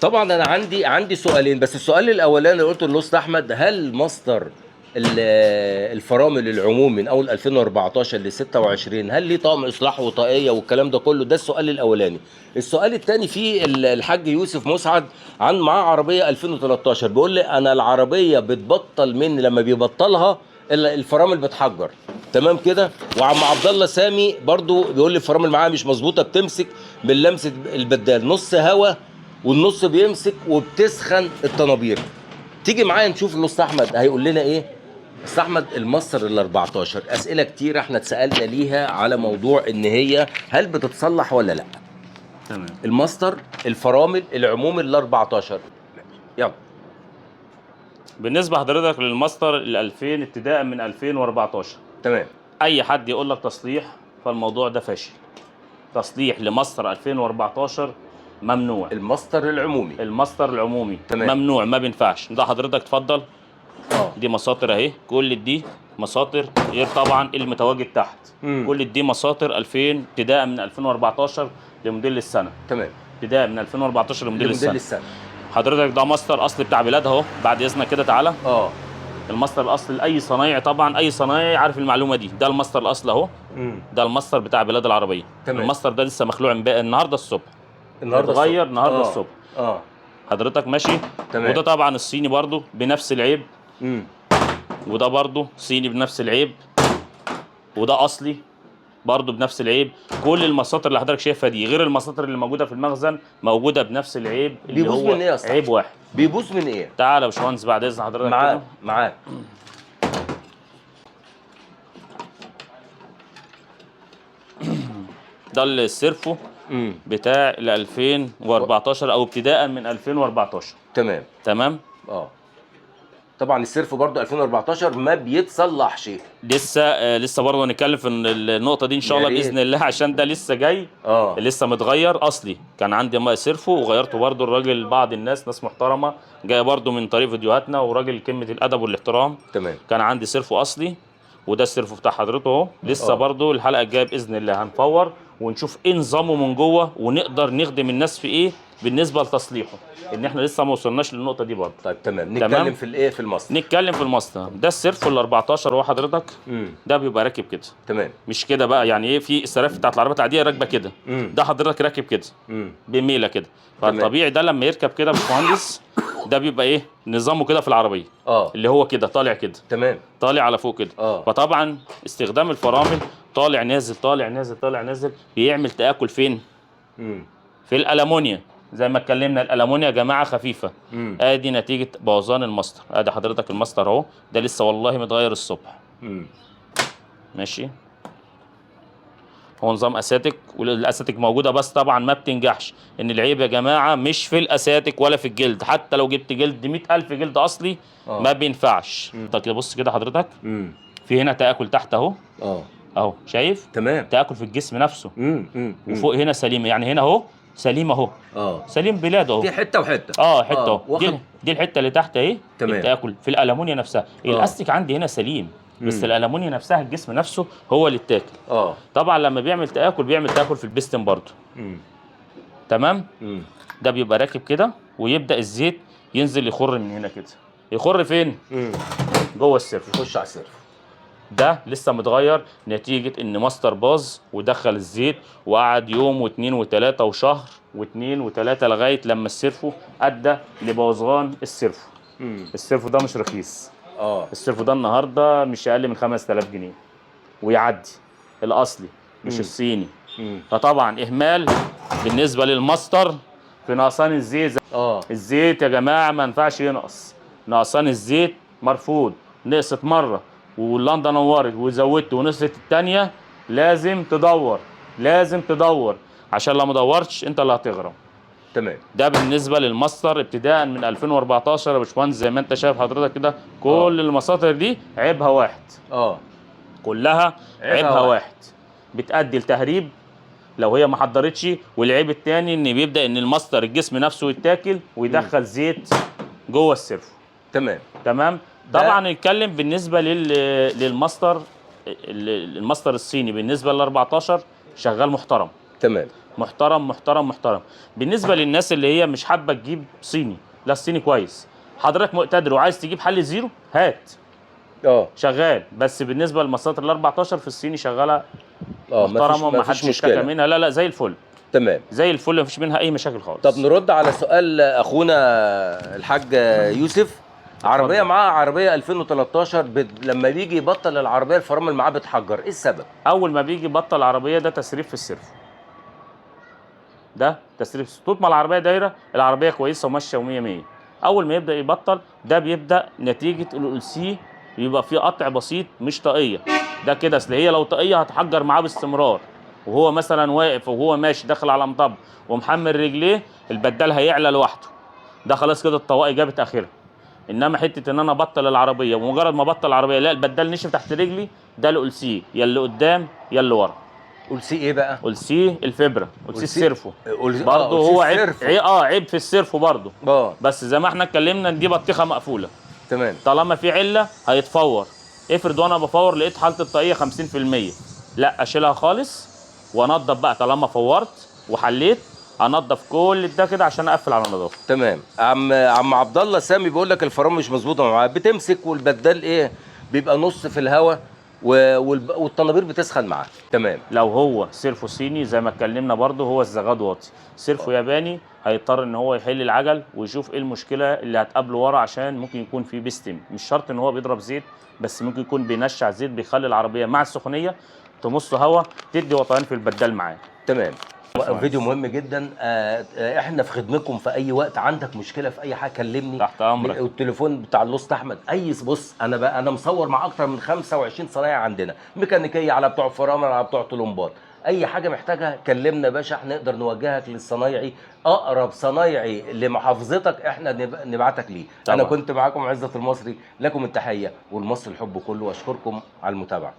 طبعا انا عندي سؤالين بس. السؤال الاولاني اللي قلته للاستاذ احمد، هل ماستر الفرامل العمومي من اول 2014 ل 26 هل ليه طقم اصلاح وطاقيه والكلام ده كله؟ ده السؤال الاولاني. السؤال الثاني في الحاج يوسف مسعد عن معاه عربية 2013، بيقول لي انا العربية بتبطل من لما بيبطلها الفرامل بتحجر. تمام كده. وعم عبد الله سامي برضو بيقول لي الفرامل معاه مش مظبوطة، بتمسك من لمسه البدال نص هوا والنص بيمسك وبتسخن الطنابير. تيجي معايا نشوف الاستاذ احمد هيقول لنا ايه. استاذ احمد، الماستر ال 14 اسئلة كتير احنا اتسالنا ليها على موضوع ان هي هل بتتصلح ولا لا. تمام. الماستر الفرامل العمومي ال 14، يلا. بالنسبة حضرتك للماستر ال 2000 ابتداء من 2014، تمام. اي حد يقول لك تصليح فالموضوع ده فاشل. تصليح لماستر 2014 ممنوع. الماستر العمومي. الماستر العمومي. تمام. ممنوع، ما بينفعش. ده حضرتك اتفضل. دي مساطر اهي، كل دي مساطر غير طبعا المتواجد تحت. كل دي مساطر 2000 ابتداء من 2014 لموديل السنة. تمام. ابتداء من 2014 لموديل لموديل السنة. السنة. حضرتك ده ماستر اصلي بتاع بلاد اهو، بعد اذنك كده تعالى. الماستر الاصلي لاي صنايعي، طبعا اي صنايعي عارف المعلومة دي. ده الماستر الاصلي اهو. ده الماستر بتاع بلاد العربية. تمام. الماستر ده لسه مخلوع النهارده الصبح. النهارده اتغير الصبح. النهارده الصبح. حضرتك ماشي. تمام. وده طبعا الصيني برضو بنفس العيب. وده برضو صيني بنفس العيب. وده اصلي برضو بنفس العيب. كل المساطر اللي حضرتك شايفها دي غير المساطر اللي موجودة في المخزن موجودة بنفس العيب اللي بيبوظ هو من ايه يا اسطى؟ عيب واحد. بيبوظ من ايه؟ تعالى يا باشمهندس بعد اذن حضرتك معاك كده. معاك. ده السيرفو بتاع ال 2014 او ابتداء من 2014. تمام. تمام. طبعا السيرفو برضو 2014 ما بيتصلحش. لسه برضه هنتكلم في النقطة دي ان شاء يا الله ريت. باذن الله، عشان ده لسه جاي. لسه متغير اصلي. كان عندي سيرفو وغيرته برضه الراجل، بعض الناس ناس محترمه جاية برضه من طريق فيديوهاتنا، وراجل قمة الادب والاحترام. تمام. كان عندي سيرفو اصلي، وده السيرفو بتاع حضرته اهو. لسه برضه الحلقة الجاية باذن الله هنفور ونشوف ايه نظامه من جوه، ونقدر نخدم الناس في ايه بالنسبة لتصليحه، ان احنا لسه ما وصلناش للنقطة دي برضه. طيب تمام. نتكلم تمام. في الايه، في الماستر. نتكلم في الماستر. ده السيرفو ال 14 هو حضرتك. ده بيبقى راكب كده. تمام. مش كده بقى، يعني ايه، في السراف بتاعت العربيات العادية راكبه كده. ده حضرتك راكب كده بميله كده. فالطبيعي ده لما يركب كده يا باشمهندس، ده بيبقى ايه نظامه كده في العربية. اللي هو كده طالع كده. تمام. طالع على فوق كده. فطبعا استخدام الفرامل طالع نازل طالع نازل طالع نازل بيعمل تآكل فين؟ في الألمونيا. زي ما اتكلمنا الألمونيا يا جماعة خفيفة. ادي نتيجة بوظان الماستر. ادي حضرتك الماستر اهو، ده لسه والله متغير الصبح. ماشي. هو نظام اساتك، والاساتك موجودة بس طبعا ما بتنجحش. ان العيب يا جماعة مش في الاساتك ولا في الجلد، حتى لو جبت جلد 100,000 جلد اصلي ما بينفعش. طب كده بص كده حضرتك. في هنا تآكل تحت اهو. اهو شايف؟ تمام. تآكل في الجسم نفسه. مم. وفوق هنا سليمة، يعني هنا اهو سليم اهو. سليم بلاده اهو. دي حتة وحتة. حتة اهو. دي الحتة اللي تحت اهي. تمام. التآكل في الألمونيا نفسها. الاستيك عندي هنا سليم، بس الألمونيا نفسها الجسم نفسه هو اللي اتاكل. طبعا لما بيعمل تآكل بيعمل تآكل في البستم برضه. تمام. ده بيبقى راكب كده، ويبدأ الزيت ينزل يخر من هنا كده. يخر فين؟ جوه السيرفو. يخش على السيرفو. ده لسه متغير نتيجة ان ماستر باظ ودخل الزيت وقعد يوم واثنين وثلاثة وشهر واثنين وثلاثة لغاية لما السيرفو ادى لبوظان السيرفو. السيرفو ده مش رخيص. السيرفو ده النهارده مش اقل من 5000 جنيه ويعدي الاصلي مش الصيني. فطبعا اهمال بالنسبة للماستر في نقصان الزيت. الزيت يا جماعة ما ينفعش ينقص، نقصان الزيت مرفوض. نقصت مرة واللندا نورت وزودت ونقصت الثانية، لازم تدور، لازم تدور، عشان لو ما دورتش انت اللي هتغرم. تمام. ده بالنسبة للماستر ابتداء من 2014 يا باشمهندس. زي ما انت شايف حضرتك كده كل المساطر دي عيبها واحد. كلها عيبها عيبها واحد. واحد، بتأدي لتهريب لو هي ما حضرتش. والعيب الثاني ان بيبدأ ان الماستر الجسم نفسه يتاكل ويدخل زيت جوه السيرفو. تمام. تمام. طبعا نتكلم بالنسبة للماستر، الماستر الصيني بالنسبة لل 14 شغال محترم. تمام. محترم محترم محترم. بالنسبة للناس اللي هي مش حابة تجيب صيني، لا الصيني كويس. حضرتك مقتدر وعايز تجيب حل زيرو هات، شغال. بس بالنسبة للمساطر ال 14 في الصيني شغالة محترمه، وما مفيش حدش اشتكى مشكلة. منها. لا لا زي الفل. تمام، زي الفل، مفيش منها اي مشاكل خالص. طب نرد على سؤال اخونا الحاج يوسف. عربية معاه عربية 2013 لما بيجي يبطل العربية الفرامل معاه بتحجر، ايه السبب؟ اول ما بيجي يبطل العربية ده تسريب في السيرفو. ده تسريب. طول ما العربية دايرة العربية كويسة وماشية و100 100. اول ما يبدا يبطل ده بيبدا نتيجة الأولسي، بيبقى فيه قطع بسيط مش طاقية. ده كده اصل هي لو طاقية هتحجر معاه باستمرار، وهو مثلا واقف وهو ماشي داخل على مطب ومحمل رجليه، البدال هيعلى لوحده. ده خلاص كده الطواقي جابت اخرها. انما حتة ان انا ابطل العربية، ومجرد ما ابطل العربية لا البدال نشف تحت رجلي، ده الأولسي، يا اللي قدام يا اللي ورا. أولسي ايه بقى؟ أولسي الفبره، أولسي السيرفو. برضه أولسي هو عيب، السيرفو. عيب في السيرفو برضه. بس زي ما احنا اتكلمنا ان دي بطيخه مقفولة. تمام. طالما في عله هيتفور. افرض وانا بفور لقيت حاله الطاقية 50%، لا اشيلها خالص وانضف بقى. طالما فورت وحليت انضف كل ده كده عشان اقفل على نظافة. تمام. عم عبد الله سامي بيقول لك الفرامل مش مظبوطة معاه، بتمسك والبدال ايه بيبقى نص في الهواء والطنابير بتسخن معاه. تمام. لو هو سيرفو صيني زي ما اتكلمنا برضه هو الزغاد واطي. سيرفو ياباني هيضطر ان هو يحل العجل ويشوف ايه المشكلة اللي هتقابله ورا، عشان ممكن يكون في بيستم. مش شرط ان هو بيضرب زيت، بس ممكن يكون بينشع زيت، بيخلي العربية مع السخونيه تمص هواء، تدي وطيان في البدال معاه. تمام. فيديو مهم جدا. احنا في خدمتكم في اي وقت. عندك مشكلة في اي حاجة كلمني. تحت امرك. والتليفون بتاع الاستاذ احمد. اي بص، انا بقى انا مصور مع اكتر من 25 صنايعي عندنا، ميكانيكية على بتوع فرامل على بتوع طلمبات. اي حاجة محتاجها كلمنا يا باشا، احنا نقدر نوجهك للصنايعي، اقرب صنايعي لمحافظتك احنا نبعتك ليه. طبعا. انا كنت معاكم عزت المصري، لكم التحية والمصري الحب كله، واشكركم على المتابعة.